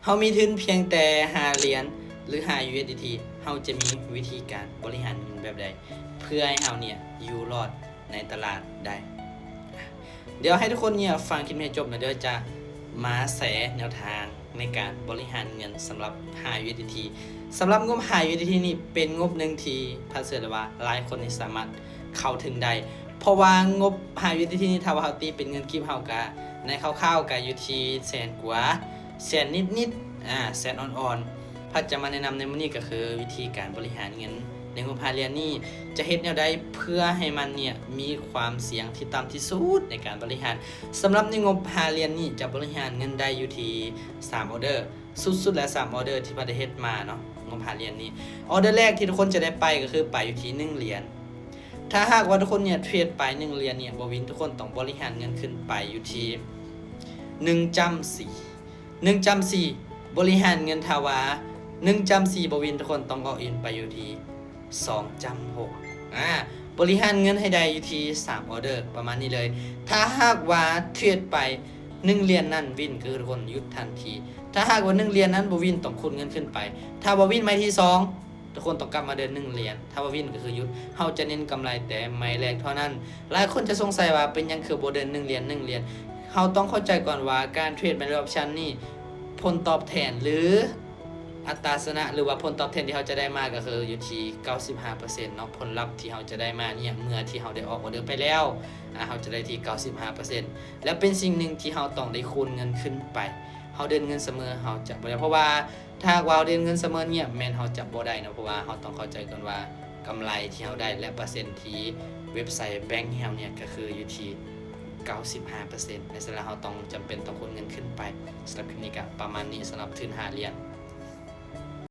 ເຮົາມີທຶນພຽງແຕ່ຫ້າຫຼຽນ ຫຼື ຫ້າ USDT ເຮົາຈະມີວິທີການບໍລິຫານເງິນແບບໃດ ເພື່ອໃຫ້ເຮົາເນີ້ຍຢູ່ລອດໃນຕະຫຼາດໄດ້? ດຽວໃຫ້ທຸກຄົນເນີ້ຍຟັງຄລິບໃຫ້ຈົບ ແລ້ວດຽວຈະມາແຊແນວທາງໃນການບໍລິຫານເງິນສຳລັບຫ້າ USDT. ສຳລັບງົບຫ້າ USDT ນີ້ເປັນງົບໜຶ່ງທີ່ພາເຊື່ອໄດ້ວ່າຫຼາຍຄົນນີ້ສາມາດເຂົ້າເຖິງໄດ້ ເພາະວ່າງົບຫ້າ USDT ນີ້ ຖ້າວ່າເຮົາຕີເປັນເງິນກີບ ເຮົາກະໃນຄ່າວໆກະຢູ່ທີ່ແສນກວ່າ ແສນນິດໆ ອາ ແສນອ່ອນໆ. ພັດຈະມາແນະນຳໃນມື້ນີ້ກະຄືວິທີການບໍລິຫານເງິນໃນງົບຫ້າຫຼຽນນີ້ ຈະເຮັດແນວໃດເພື່ອໃຫ້ມັນເນີ້ຍມີຄວາມສ່ຽງທີ່ຕ່ຳທີ່ສຸດໃນການບໍລິຫານ. ສຳລັບໃນງົບຫ້າຫຼຽນນີ້ຈະບໍລິຫານເງິນໄດ້ຢູ່ທີ່ສາມອອເດີ ສຸດໆແລ້ວສາມອອເດີທີ່ພັດໄດ້ເຮັດມາເນາະ ງົບຫ້າຫຼຽນນີ້. ອອເດີແລກທີ່ທຸກຄົນຈະໄດ້ໄປກະຄືໄປຢູ່ທີ່ໜຶ່ງຫຼຽນ. ຖ້າຫາກວ່າທຸກຄົນເນີ້ຍເທຣດໄປໜຶ່ງຫຼຽນເນີ້ຍບໍ່ວິນ ທຸກຄົນຕ້ອງບໍລິຫານເງິນຂຶ້ນໄປຢູ່ທີ່ໜຶ່ງຈ້ຳສີ່ ໜຶ່ງຈ້ຳສີ່ ບໍລິຫານເງິນ ຖ້າວ່າໜຶ່ງຈ້ຳສີ່ບໍ່ວິນ ທຸກຄົນຕ້ອງອອກອິນໄປຢູ່ທີ່ສອງຈ້ຳຫົກ ອາ ບໍລິຫານເງິນໃຫ້ໄດ້ຢູ່ທີ່ສາມອອເດີ ປະມານນີ້ເລີຍ. ຖ້າຫາກວ່າເທຣດໄປໜຶ່ງຫຼຽນນັ້ນວິນ ກະຄືທຸກຄົນຢຸດທັນທີ. ຖ້າຫາກວ່າໜຶ່ງຫຼຽນນັ້ນບໍ່ວິນ ຕ້ອງຄູນເງິນຂຶ້ນໄປ. ຖ້າວ່າວິນໄມ້ທີສອງ ທຸກຄົນຕ້ອງກັບມາເດີນໜຶ່ງຫຼຽນ ຖ້າວ່າວິນກະຄືຢຸດ. ເຮົາຈະເນັ້ນກຳໄລແຕ່ໄມ້ແລກເທົ່ານັ້ນ. ຫຼາຍຄົນຈະສົງໄສວ່າເປັນຫຍັງຄືບໍ່ເດີນໜຶ່ງຫຼຽນ ໜຶ່ງຫຼຽນ. ເຮົາຕ້ອງເຂົ້າໃຈກ່ອນວ່າການເທຣດ Value Option ນີ້ ຜົນຕອບແທນ ຫຼື ອັດຕາຊະນະ ຫຼືວ່າຜົນຕອບແທນທີ່ເຮົາຈະໄດ້ມາກະຄືຢູ່ທີ່ເກົ້າສິບຫ້າເປີເຊັນເນາະ. ຜົນລັບທີ່ເຮົາຈະໄດ້ມາເນີ້ຍ ເມື່ອທີ່ເຮົາໄດ້ອອກອອເດີໄປແລ້ວ ອາ ເຮົາຈະໄດ້ທີ່ເກົ້າສິບຫ້າເປີເຊັນ ແລະເປັນສິ່ງໜຶ່ງທີ່ເຮົາຕ້ອງໄດ້ຄູນເງິນຂຶ້ນໄປ. ເຮົາເດີນເງິນສະເໝີ ເຮົາຈະບໍ່ໄດ້ ເພາະວ່າ ຖ້າຫາກວ່າເຮົາເດີນເງິນສະເໝີເນຍ ແມ່ນເຮົາຈະບໍ່ໄດ້ເນາະ ເພາະວ່າເຮົາຕ້ອງເຂົ້າໃຈກ່ອນວ່າກຳໄລທີ່ເຮົາໄດ້ ແລະເປີເຊັນທີ່ເວັບໄຊແບ່ງໃຫ້ເຮົາເນຍ ກະຄືຢູ່ທີ່ເກົ້າສິບຫ້າເປີເຊັນ. ແລະສະນັ້ນເຮົາຕ້ອງ ຈຳເປັນຕ້ອງຄູນເງິນຂຶ້ນໄປ. ສຳລັບຄລິບນີ້ກະປະມານນີ້ ສຳລັບທຶນຫ້າຫຼຽນ.